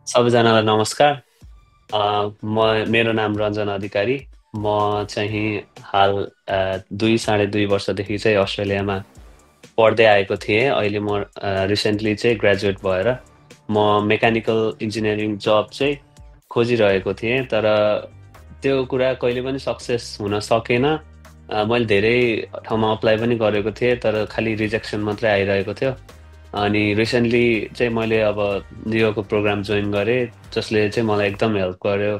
सबैजनालाई नमस्कार। मेरो नाम रञ्जन अधिकारी। म चाहिँ हाल 2 साढे 2 वर्षदेखि चाहिँ अस्ट्रेलियामा पढ्दै आएको थिएँ। अहिले म रिसेन्टली चाहिँ ग्रेजुएट भएर म मेकानिकल इन्जिनियरिङ जब चाहिँ खोजिरहेको थिएँ, तर त्यो कुरा कहिले पनि सक्सेस हुन सकेन। मैले धेरै ठाउँमा अप्लाई पनि गरेको थिएँ, तर खालि रिजेक्सन मात्रै आइरहेको थियो। अनि रिसेन्टली चाहिँ मैले अब लियोको प्रोग्राम जोइन गरेँ, जसले चाहिँ मलाई एकदम हेल्प गर्यो।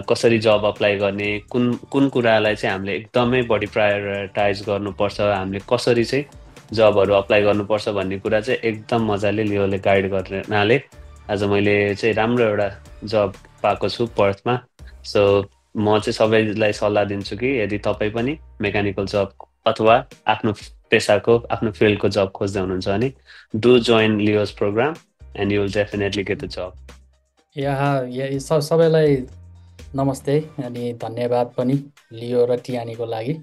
कसरी जब अप्लाई गर्ने, कुन कुन कुरालाई चाहिँ हामीले एकदमै बढी प्रायोरिटाइज गर्नुपर्छ, हामीले कसरी चाहिँ जबहरू अप्लाई गर्नुपर्छ भन्ने कुरा चाहिँ एकदम मजाले लियोले गाइड गर्नाले आज मैले चाहिँ राम्रो एउटा जब पाएको छु पर्थमा। सो म चाहिँ सबैलाई सल्लाह दिन्छु कि यदि तपाईँ पनि मेकानिकल जब अथवा आफ्नो पेसाको, आफ्नो फिल्डको जब खोज्दै हुनुहुन्छ भने do join Leo's program and you will definitely get the job. सबैलाई नमस्ते अनि धन्यवाद पनि लियो र टियानीको लागि।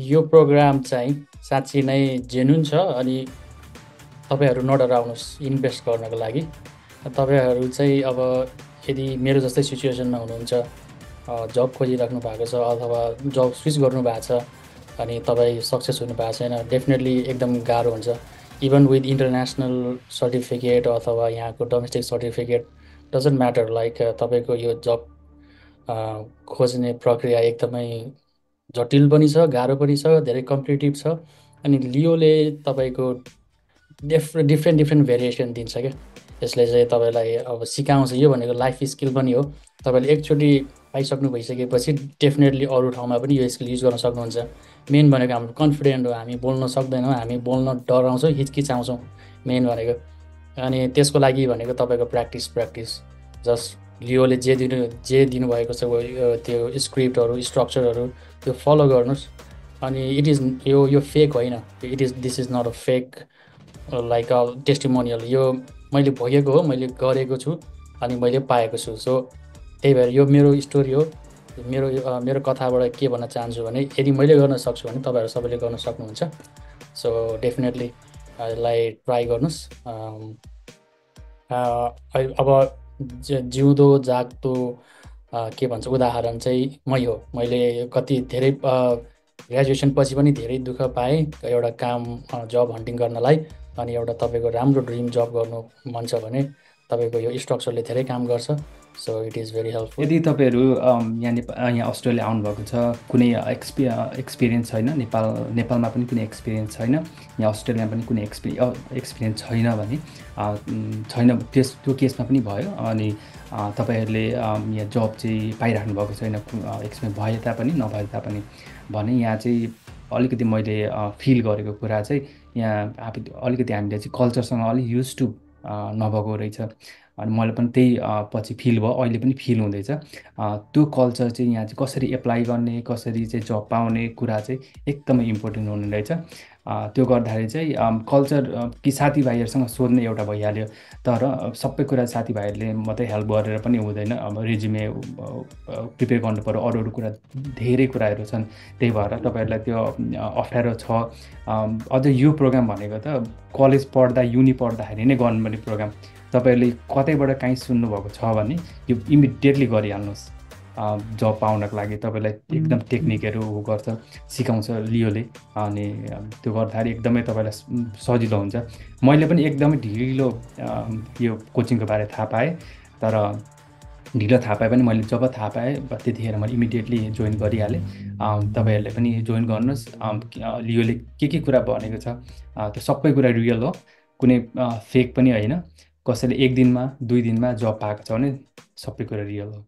यो प्रोग्राम चाहिँ साँच्ची नै जेन्युन छ अनि तपाईँहरू नडराउनुहोस् इन्भेस्ट गर्नको लागि। तपाईँहरू चाहिँ अब यदि मेरो जस्तै सिचुएसनमा हुनुहुन्छ, जब खोजिराख्नु भएको छ अथवा जब स्विच गर्नु भएको छ अनि तपाईँ सक्सेस हुनु भएको छैन, डेफिनेटली एकदम गाह्रो हुन्छ। इभन विथ इन्टरनेसनल सर्टिफिकेट अथवा यहाँको domestic certificate doesn't matter, like तपाईँको यो जब खोज्ने प्रक्रिया एकदमै जटिल पनि छ, गाह्रो पनि छ, धेरै कम्पिटेटिभ छ। अनि लियोले तपाईँको डिफ्रेन्ट भेरिएसन दिन्छ क्या। यसले चाहिँ तपाईँलाई अब सिकाउँछ। यो भनेको लाइफ स्किल पनि हो। तपाईँले एकचोटि पाइसक्नु भइसकेपछि डेफिनेटली अरू ठाउँमा पनि यो स्किल युज गर्न सक्नुहुन्छ। मेन भनेको हाम्रो कन्फिडेन्ट हो। हामी बोल्न सक्दैनौँ, हामी बोल्न डराउँछौँ, हिचकिचाउँछौँ मेन भनेको। अनि त्यसको लागि भनेको तपाईँको प्र्याक्टिस जस्ट लियोले जे दिनुभएको छ त्यो स्क्रिप्टहरू, स्ट्रक्चरहरू त्यो फलो गर्नुहोस्। अनि यो फेक होइन, this is not a fake like a testimonial. यो मैले भोगेको हो, मैले गरेको छु अनि मैले पाएको छु। सो त्यही भएर यो मेरो स्टोरी हो। मेरो कथाबाट के भन्न चाहन्छु भने यदि मैले गर्न सक्छु भने तपाईँहरू सबैले गर्न सक्नुहुन्छ। सो डेफिनेटली यसलाई ट्राई गर्नुहोस्। अब जिउँदो जाग्दो के भन्छ उदाहरण चाहिँ मै हो। मैले कति धेरै ग्रेजुएसन पछि पनि धेरै दुःख पाएँ एउटा काम जब हन्टिङ गर्नलाई। अनि एउटा तपाईँको राम्रो ड्रिम जब गर्नु मन छ भने तपाईँको यो स्ट्रक्चरले धेरै काम गर्छ। So it is very helpful. यदि तपाईँहरू यहाँ अस्ट्रेलिया आउनुभएको छ, कुनै एक्सपिरियन्स छैन, नेपालमा पनि कुनै एक्सपिरियन्स छैन, यहाँ अस्ट्रेलियामा पनि कुनै एक्सपिरियन्स छैन भने त्यो केसमा पनि भयो। अनि तपाईँहरूले यहाँ जब चाहिँ पाइराख्नु भएको छैन, एक्सपिरियन्स भए तापनि नभए तापनि भने यहाँ चाहिँ अलिकति मैले फिल गरेको कुरा चाहिँ यहाँ अलिकति हामीले चाहिँ कल्चरसँग अलिक युज टु नभएको रहेछ। अनि मलाई पनि त्यही पछि फिल भयो, अहिले पनि फिल हुँदैछ। त्यो कल्चर चाहिँ यहाँ चाहिँ कसरी एप्लाई गर्ने, कसरी चाहिँ जब पाउने कुरा चाहिँ एकदमै इम्पोर्टेन्ट हुने रहेछ। त्यो गर्दाखेरि चाहिँ कल्चर कि साथीभाइहरूसँग सोध्ने एउटा भइहाल्यो, तर सबै कुरा साथीभाइहरूले मात्रै हेल्प गरेर पनि हुँदैन। अब रिज्युमे प्रिपेयर गर्नु पऱ्यो, अरू कुरा धेरै कुराहरू छन्। त्यही भएर तपाईँहरूलाई त्यो अप्ठ्यारो छ। अझ यो प्रोग्राम भनेको त कलेज पढ्दा युनि पढ्दाखेरि नै गर्नुपर्ने प्रोग्राम। तपाईँहरूले कतैबाट काहीँ सुन्नुभएको छ भने यो इमिडिएटली गरिहाल्नुहोस्। जब पाउनको लागि तपाईँलाई एकदम टेक्निकहरू गर्छ, सिकाउँछ लियोले। अनि त्यो गर्दाखेरि एकदमै तपाईँलाई सजिलो हुन्छ। मैले पनि एकदमै ढिलो यो कोचिङको बारे थाहा पाएँ, तर ढिलो थाहा पाएँ पनि मैले जब थाहा पाएँ त्यतिखेर मैले इमिडिएटली जोइन गरिहालेँ। तपाईँहरूले पनि जोइन गर्नुहोस्। लियोले के कुरा भनेको छ त्यो सबै कुरा रियल हो, कुनै फेक पनि होइन। कसैले 1 दिनमा 2 दिनमा जब पाएको छ भने सबै कुरा रियल हो।